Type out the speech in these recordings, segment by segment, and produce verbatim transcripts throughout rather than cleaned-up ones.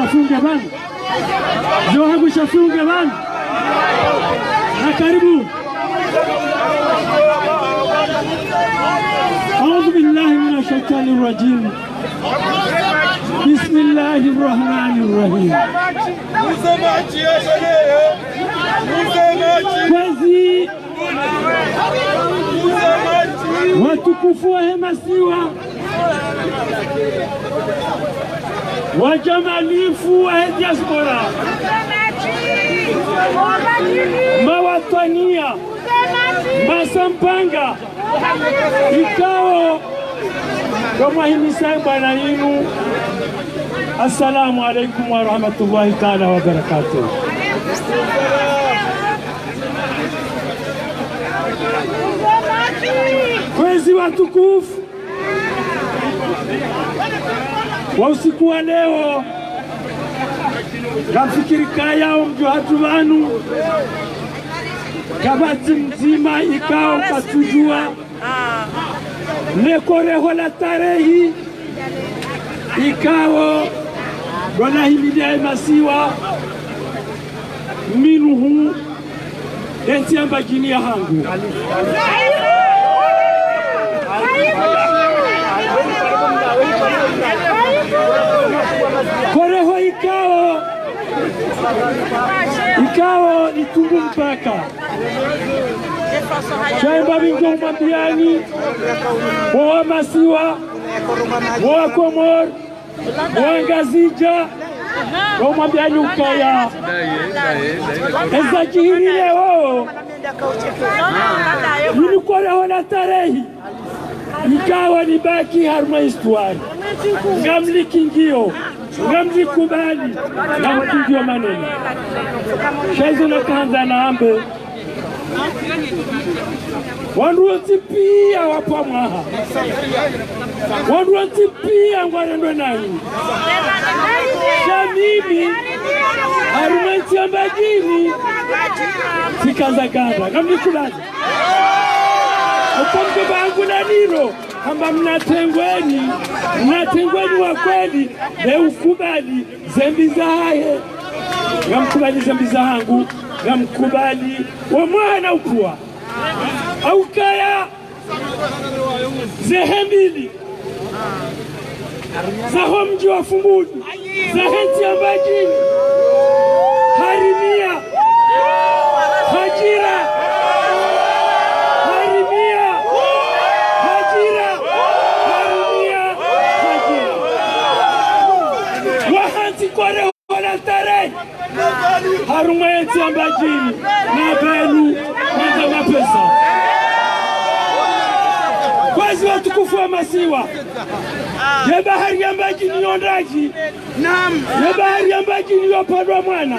Funge pvanu. Djo hangu sha funge pvanu. Na karibu. أعوذ بالله من الشيطان الرجيم. بسم الله الرحمن الرحيم. Kwezi watukufu wahe masiwa, wajamalifu wahe diaspora, mawatwaniya, masampanga, ikao kamwahimisa bwana yinu. Assalamu alaikum wa rahmatullahi taala wa barakatuh. Kwezi watukufu, wa usiku wa leo, ngamfikiri kaya omdji hatru pvanu, kapvatsi mdzima ikao katsudjuwa le koreho la tarehi, ikao ndo lahimilia ye masiwa, minhu ye ntsi ya Mbadjini ya hangu. Koreho ikao, ikao litungu mpaka. Sha yemba pvi ngamwambiani, bo wa masiwa, bo wa Komori, bo wa Ngazidja, ngamwambiani ukaya eza djiri leo, yinu koreho la tarehi, ikao libaki harumwa histoire. Ngamlikingiyo, ngamlikubali, ngamkingiyo maneno. Sha izo nakahandza nambe, wandru wontsi piya wapvwa mwaha. Wandru wontsi piya ngwarendwe nayi. Sha mimi, harumwa ntsi ya Mbadjini, tsikaza ganda. Ngamlikubali. Okombe bangu na niro, hamba mna tengweni, mna tengweni wa kweli, be ukubali zembi zahahe. Ngamkubali zembi zahangu, ngamkubali wo mwaha na upvwa. Haukaya zehe mbili zaho mdji wa Fumbuni, zahe ntsi ya Mbadjini, harimia, hadjira, harimia, hadjira, harimia, hadjira. Wahantsi koreho la tarehi harumwa ye ntsi ya Mbadjini, na Belu, na za mapesa. Kwezi watukufu wa masiwa, ye bahari ya Mbadjini yo ndradji, ye bahari ya Mbadjini yo pvandwa mwana,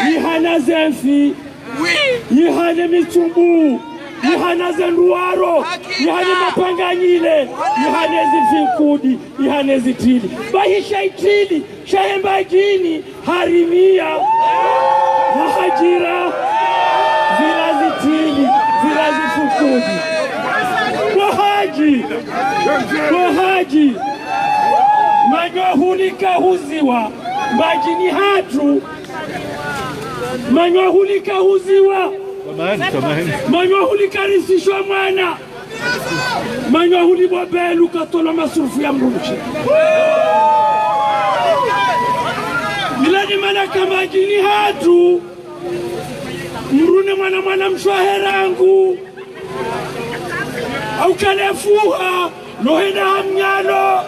yihana ze mfi, yihane mitsumbu, yihana ze nduwaro, yihane mapanganyile, yihane zifinkudi, yihane zitili. Bahi sha itili, sha ye Mbadjini, harimia, na hadjira, zila zitili, zila zifinkudi. Bo hadji, bo hadji, manyo hunika huziwa, Mbadjini hatru, manyo hunika huziwa, manyo hunika risishwa mwana, manyo huli bo Belu katolwa masurufu ya mdrumshe. Milani mana ka Mbadjini hatru, mdru ne mwana mwana mshe wahe rangu, haukalefuha, no henda ha mnyalo.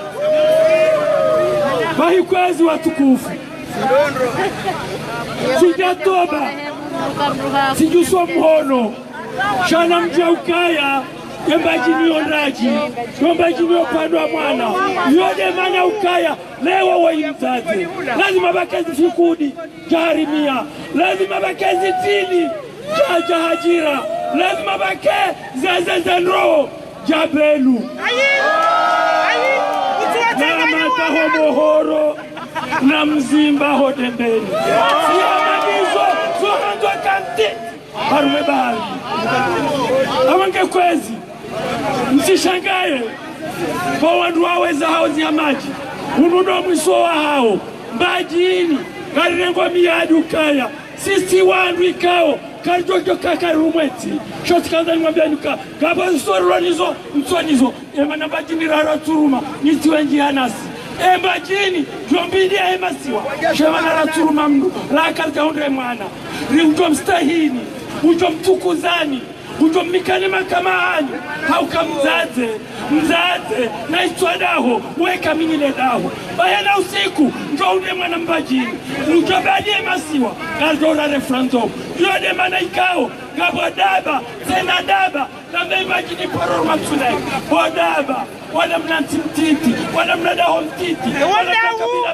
Bahi kwezi watukufu, tsidja toba, tsidjuso mhono, sha namdjuwe ukaya, ye Mbadjini yo ndradji, ye Mbadjini yo pvandwa mwana. Yo nde mana ukaya, leo woyi mdzadze, lazima pvake zifinkudi, dja harimia, lazima pvake zitili, dja, dja hadjira, lazima pvake ze, ze, ze ndro, dja Belu. Namata ho Mohoro, na Mzimba ho Dembeni. Siyama ndizo, zo handzwa kanti harumwa ye bahari. Awa nge kwezi, mtsishangaye, bo wandru waweza hawo zi ya madji. Unu ndo mwiso wahawo. Mbadjini, ngarirengo miyadi ukaya. Sisi wandru ikao, karidjodjo kaka rumwetsi. Sho tsikandza nimwambieni uka, ngapvo zisorilo nizo, mtsonizo. Emana Mbadjini rara tsuruma, nitsi wendji hanasi. E Mbadjini, djombili ya emasiwa. Shemana ratsuruma mndru, raka rikaundre mwana. Ri udjo mstahini, udjo mtukuzani. Udjo mnikane makama hanyu, hauka mdzadze, mdzadze, na itswa daho, weka minyile daho. Bayana usiku, ndjo unde mwana Mbadjini, udjo bali emasiwa, ngardjo rare franzo. Iyo nde mana ikao, ngapvo daba, tsena daba, nambe Mbadjini paro ruma tsunai. Bo daba, wala mna ntsi mtiti, wala mna daho mtiti, wala mna kabila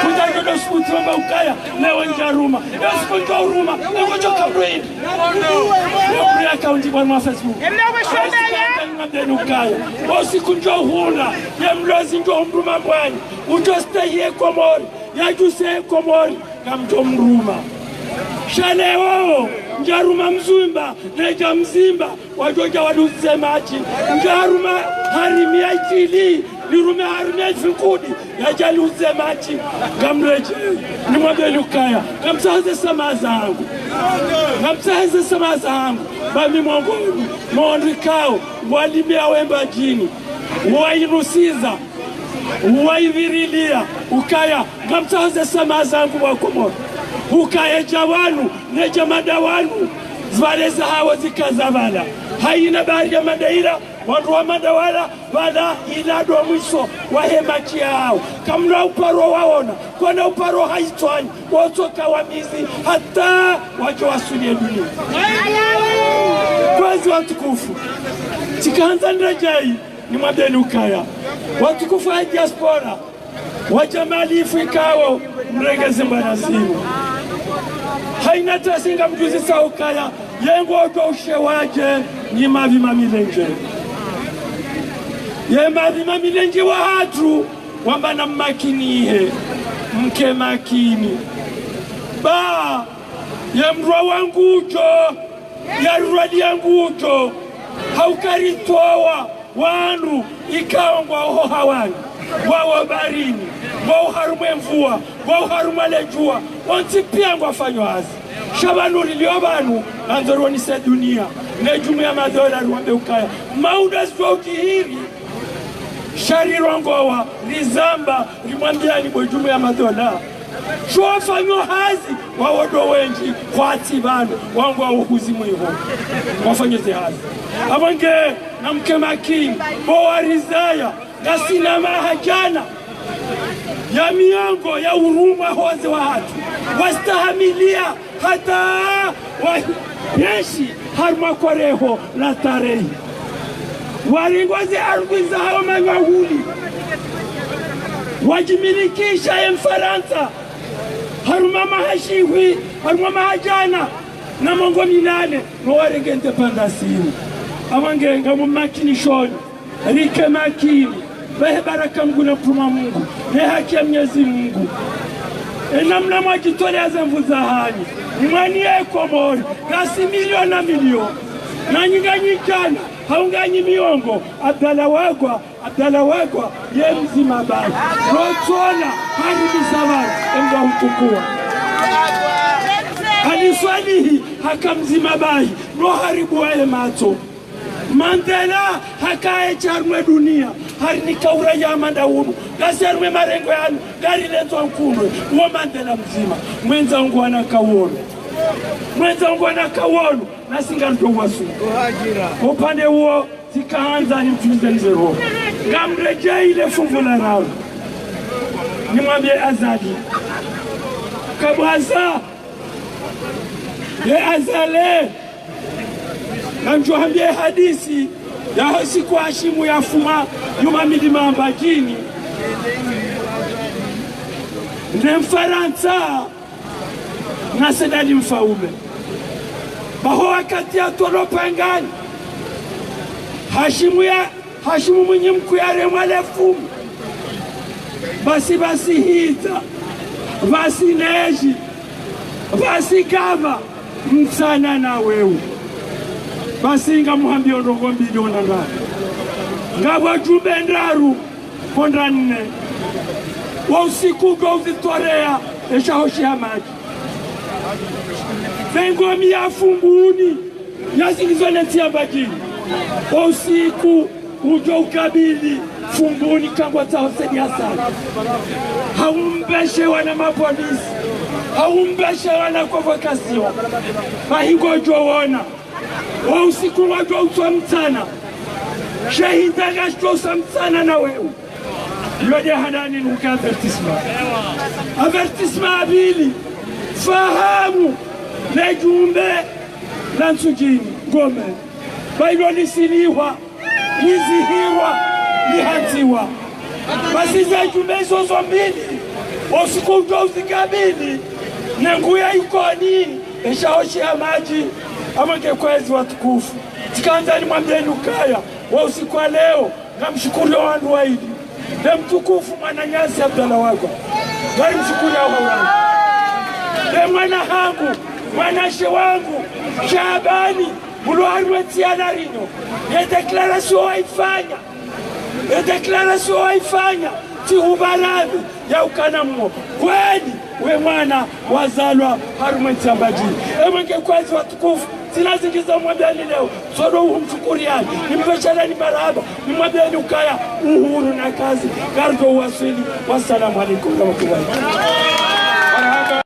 Kudja ngodjo suku tsi wamba ukaya, leo ndjaruma. Leo siku ndjo uruma, leo ndjo kamrwini. Leo mri akaunti bwana mwa Facebook. Leo siku ndjo ukaya, leo siku ndjo hula, ye mlozi ndjo umruma mbwani. Udjo stehi ye Komori, yadjuse ye Komori, ngamdjo mruma. Sha leo, ndjaruma Mzimba, nedja Mzimba, wadjodja waluze madji. Ndjaruma harimia itili, nirume harimia ifikudi, yadja luze madji. Ngamredjeyi, nimwambieni ukaya, ngamtsaheze samaha zangu. Ngamtsaheze samaha zangu, ba mi mongoni, mwa wandru ikao, walimia we Mbadjini, wainusiza, waivirilia, ukaya, ngamtsaho ze samaha zangu wa Komori. Ukaya dja wanu, ne dja mada wanu, zipvale zahawo zika zapvala. Hayina bahari ya mada ila, wandru wa mada wala, pvala ila ndo mwiso wa he madji yawo. Kamna uparo waona, kwana uparo ha itswani, wotsoka wamizi, hata wadjo wasulie dunia. Kwezi watukufu, tsikandza niredjeyi, nimwambieni ukaya. Watukufu wa diaspora, wadja malifu ikao, mrenge ze mbwana zinu. Hayina tasi ngamdjuzisa ukaya, ye ngodjo ushe wadje, nyi mavima milendje. Ye mavima milendje wahatru, wamba na mmakinihe, mke makini. Ba, ye mdru wa ngudjo, ya rwali ya ngudjo, hauka ritowa, wandru, ikao ngwao ho hawani, ngwao baharini, ngwao harumwa e mvua, ngwao harumwa le djuwa, wontsi pia ngwafanyo hazi. Sha pvanu rilio pvanu, ngandzo rionese dunia, ne jumuiya ya madola riwambe ukaya, maunda zidjo ukihiri, sha rirongowa, rizamba, rimwambiani bo jumuiya ya madola. Sho wafanyo hazi, wawo ndo wendji, kwatsi pvanu, wangu wawo huzi mwiho. Wafanyo ze hazi. Apvo nge, na mke makini, bo warizaya, ngasina maha djana, ya miongo ya urumwa ho wazee wahatru, wastahamilia, hata wa, yeshi harumwa koreho la tarehi. Waringoze ardhwi zahawo manyahuli. Wadjimilikisha ye Mfarantsa. Harumwa maha shihwi, harumwa maha djana, na mengo minane, no warenge ndze pvandza sinu. Apvo nge ngamummakinishoni. Rike makini, pvahe baraka Mungu na mtrume wa Mungu, ne haki ya Mnyezi Mungu. E namna mwadjitolea ze nvu zahanyu, mwani ye Komori, ngasi milioni na milioni. Na nyi nganyi djana, hau nganyi miongo, Abdallah Wagwa, Abdallah Wagwa, ye mdzima bahi. Rotsona, hari misabara, emda hutukua. Ali Swalihi, haka mdzima bahi, no haribuwa ye matso. Mandela haka ye sha harumwa e dunia, hari nika uraia manda unu, ngasi harumwa e marengo yanu, ngari lenzwa nkundwe, uwo Mandela mdzima, mwendza ungu wana kawono. Mwendza ungu wana kawono, nasi ngarudjo wasu. Upande uwo, tsikahandza nimtulize mze roho. Ngamredjeyi le funvu la raru. Nimwambie Azali. Kabwaza, ye Azali. Ngamdjo hambie hadisi yaho siku Hashimu yafuma nyuma milima Mbadjini. Ne Mfarantsa na Said Ali Mfaume. Baho wakati ya tolo pangani. Hashimu ya Hashimu Mwinyi Mkuu yaremwa le fumu. Basi, basi hidza. Basi neji. Basi gava. Mtsana na wewu. Basi ngamuhambio ndrongo mbili ona ndraru. Ngapvo djumbe ndraru. Kondra nne. Wo usiku udjo uzitwareya, esha hosheya madji. Pvengo mi ya Fumbuni, ya zingizo ne ntsi ya Mbadjini. Wo usiku udjo ukabili Fumbuni kangwa tsaho Said Hassan. Haumbeshe wana mapolisi, haumbeshe wana convocation. Mahingo djo wona. Wo usiku wadjo utswa mtsana. Shehi Ndanga shidjo usa mtsana na wewe. Yo nde handani nuka avertissement. Avertissement ya pvili. Fahamu le djumbe la Ntsudjini, Ngome. Ba ilo lisilihwa, lizihirwa, lihantsiwa. Basi ze djumbe izo zo mbili, wo usiku udjo uzikabili, ne nguya Ikoni, esha hosheya madji, amwenge kwezi watukufu. Tsikandza nimwambiyeni ukaya, wo usiku wa leo, ngamshukuriyo wandru wayili. Nde mtukufu mwananyasi Abdallah Wagwa. Ngarimshukuriyo haurani. Nde mwana hangu, mwanashe wangu, Shabani, mulo harumwa ntsi ya Larino. Ye déclaration wayifanya. Ye déclaration wayifanya. Tsi hubaradhi ya ukana mwo. Kweli, we mwana wazalwa harumwa ntsi ya Mbadjini. Emwenge kwezi watukufu. Tsina zingi za mwambiyani leo, tsodo uhumshukuriyani, nimpvesheleni marahaba, nimwambiyeni ukaya uhuru na kazi, ngaridjo uwaswili. Wassalamu alaikum warahmatullahi.